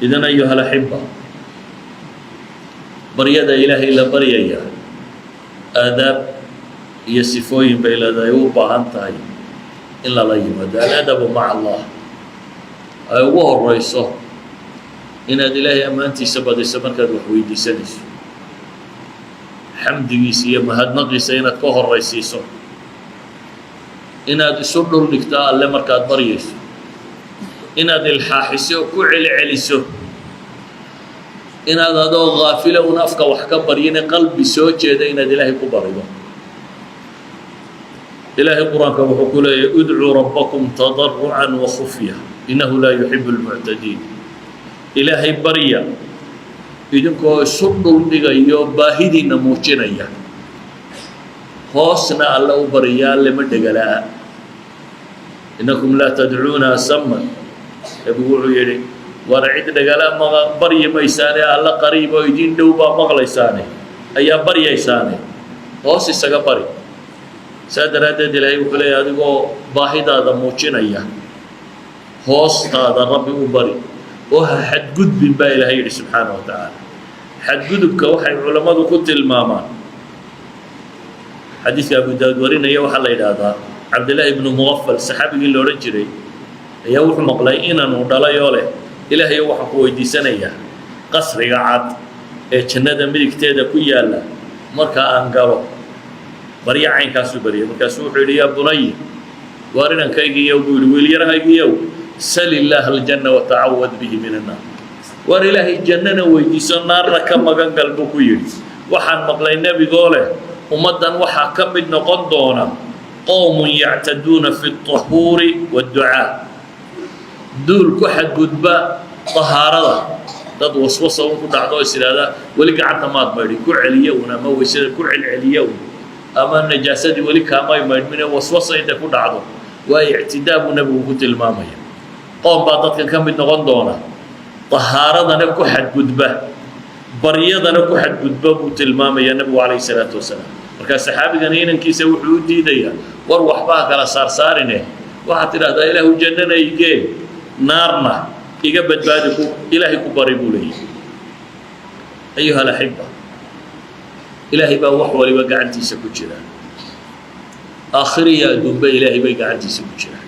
إذن أيها الأحبة, baryada Ilaahay la baryaya aadaab iyo sifooyin bay leedahay u baahan tahay in lala yimaado. الأدب مع الله ay ugu horeyso inaad Ilaahay ammaantiisa badiso markaad wax weydiisanayso, xamdigiisa iyo mahadnaqiisa inaad ka horaysiiso, inaad isu dhul dhigto Alle markaad baryayso, inaad ilxaaxiso oo ku celceliso, inaad adoo kaafila un afka wax ka baryine qalbi soo jeeda inaad Ilaahay ku barido. Ilaahay Qur-aanka wuxuu ku leeyahy: ادعوا ربكم تضرعا وخفية إنه لا يحب المعتدين. Ilaahay barya idinkoo isu dhul dhigayo, baahidiinna muujinaya, hoosna Alle u barya. Alle ma dhegala-a. إنكم لا تدعون أصما. Nebigu wuxuu yidhi: war cid dhegala ma baryi maysaane, Alle qariib oo idin dhow baa maqlaysaane ayaa baryaysaane, hoos isaga bari. Saa daraaddeed Ilaahay wuxuu leeyahy: adigoo baahidaada muujinaya hoostaada Rabbi u bari oo ha xadgudbin, baa Ilaahay yidhi subxaana wa tacaala. Xadgudubka waxay culammadu ku tilmaamaan xadiidka Abu Daawud warinaya. Waxaa la yidhaahdaa Cabdillaahi ibnu Muqafal, saxaabigii la odhan jiray, ayaa wuxuu maqlay inanuu dhalay oo leh: "Ilaahayo, waxaan ku weydiisanayaa qasriga cad ee jannada midigteeda ku yaalla marka aan galo." Baryo caynkaasuu baryay. Markaasuu wuxuu yidhi: "يا بني", waar inankaygiiyow buu yidhi, wiilyarahaygiiyow, سل الله الجنة وتعوذ به من النار. Waar Ilaahay jannana weydiiso, naarna ka magan gal, buu ku yidhi. Waxaan maqlay nebigoo leh: ummaddan waxaa ka mid noqon doona قوم يعتدون في الطهور والدعاء, duul ku xadgudba tahaarada, dad waswasa un ku dhacdo oo is idhaahdaa weli gacanta maad maydhin, ku celiya un, ama weysada ku celceliya un, ama najaasadii weli kaamay maydhmine waswasa intay ku dhacdo. Waa ictidaa buu nebigu ku tilmaamaya. Qoom baa dadkan ka mid noqon doona tahaaradana ku xadgudba, baryadana ku xadgudba, buu tilmaamaya nebigu calayhi salaatu wasalaam. Markaa saxaabigani inankiisa wuxuu u diidayaa: war waxba ha kala saarsaarine, waxaad tidhahdaa "Ilaahu jannana igee, naarna iga badbaadi" ku Ilaahay ku bari, buu leeyahy. أيها الأحبة, Ilaahay baa wax waliba gacantiisa ku jira. Aakhiriya adduunba Ilaahay bay gacantiisa ku jiraan.